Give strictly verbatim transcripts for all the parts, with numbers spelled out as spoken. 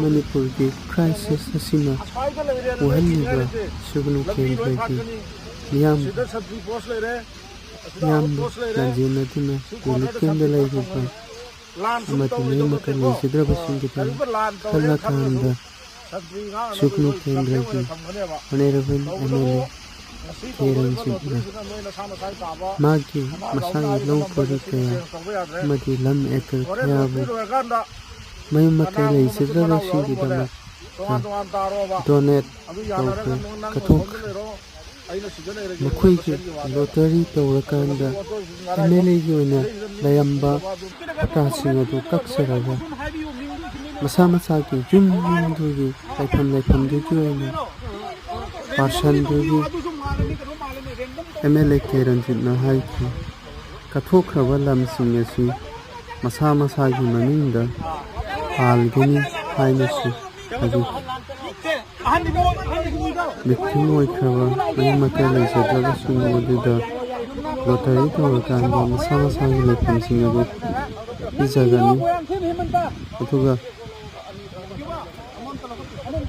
ꯃꯅꯤꯄꯨꯔꯒꯤ ꯀ꯭ꯔꯥꯏꯁꯤꯁ ꯑꯁꯤꯅ ꯋꯥꯍꯜꯂꯤꯕ ꯁꯨꯒꯅꯨ ꯀꯦꯟꯗ꯭ꯔꯒꯤ ꯃꯤꯌꯥꯝ, ꯃꯤꯌꯥꯝꯕꯨ ꯂꯥꯟꯖꯦꯟꯅꯗꯨꯅ ꯔꯤꯂꯤꯐ ꯀꯦꯝꯗ ꯂꯩꯔꯤꯕ ꯑꯃꯗꯤ ꯃꯌꯨꯝ ꯃꯀꯩ ꯂꯩꯖꯗ꯭ꯔꯕꯁꯤꯡꯒꯤꯗꯃꯛ ꯈꯜꯂꯀꯥꯟꯗ ꯁꯨꯒꯅꯨ ꯀꯦꯟꯗ꯭ꯔꯒꯤ honourable M L A K ꯔꯟꯖꯤꯠꯅ ꯃꯥꯒꯤ ꯃꯁꯥꯒꯤ ꯂꯧ ꯄꯔꯤ ꯀꯌꯥ ꯑꯃꯗꯤ ꯂꯝ ꯑꯦꯀꯔ ꯀꯌꯥꯕꯨ ꯃꯌꯨꯝ ꯃꯀꯩ ꯂꯩꯖꯗ꯭ꯔꯕꯁꯤꯡꯒꯤꯗꯃꯛꯇ ꯗꯣꯅꯦꯠ ꯇꯧꯈ꯭ꯔꯦ, ꯀꯠꯊꯣꯛꯈ꯭ꯔꯦ꯫ ꯃꯈꯣꯏꯒꯤ ꯂꯣꯇꯔꯤ ꯇꯧꯔꯀꯥꯟꯗ ꯑꯦꯝ ꯑꯦꯜ ꯑꯦꯒꯤ ꯑꯣꯏꯅ ꯂꯩꯔꯝꯕ ꯄꯇꯥꯁꯤꯡ ꯑꯗꯨ ꯀꯛꯆꯔꯒ ꯃꯁꯥ ꯃꯁꯥꯒꯤ ꯌꯨꯝ ꯌꯨꯝꯗꯨꯒꯤ ꯂꯩꯐꯝ ꯂꯩꯐꯝꯗꯨꯒꯤ ꯑꯣꯏꯅ ꯄꯥꯔꯁꯟꯗꯨꯒꯤ ꯑꯦꯝ ꯑꯦꯜ ꯑꯦ ꯀꯦ ꯔꯟꯖꯤꯠꯅ ꯍꯥꯏꯈꯤ, ꯀꯠꯊꯣꯛꯈ꯭ꯔꯕ ꯂꯝꯁꯤꯡ ꯑꯁꯤ ꯃꯁꯥ ꯃꯁꯥꯒꯤ ꯃꯃꯤꯡꯗ ꯄꯥꯜꯒꯅꯤ ꯍꯥꯏꯅꯁꯨ ꯍꯥꯏꯕꯤꯈꯤ꯫ ꯚꯤꯛꯇꯤꯝ ꯑꯣꯏꯈ꯭ꯔꯕ ꯃꯌꯨꯝ ꯃꯀꯩ ꯂꯩꯖꯗ꯭ꯔꯕꯁꯤꯡ ꯑꯗꯨꯗ ꯂꯣꯇꯔꯤ ꯇꯧꯔꯀꯥꯟꯗ ꯃꯁꯥ ꯃꯁꯥꯒꯤ ꯂꯩꯐꯝꯁꯤꯡ ꯑꯗꯨ ꯄꯤꯖꯒꯅꯤ꯫ ꯑꯗꯨꯒ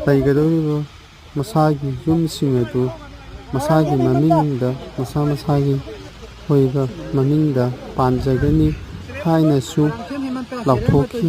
ꯂꯩꯒꯗꯧꯔꯤꯕ ꯃꯁꯥꯒꯤ ꯌꯨꯝꯁꯤꯡ ꯑꯗꯨ ꯃꯁꯥꯒꯤ ꯃꯃꯤꯡꯗ, ꯃꯁꯥ ꯃꯁꯥꯒꯤ ꯑꯣꯏꯕ ꯃꯃꯤꯡꯗ ꯄꯥꯟꯖꯒꯅꯤ ꯍꯥꯏꯅꯁꯨ ꯂꯥꯎꯊꯣꯛꯈꯤ꯫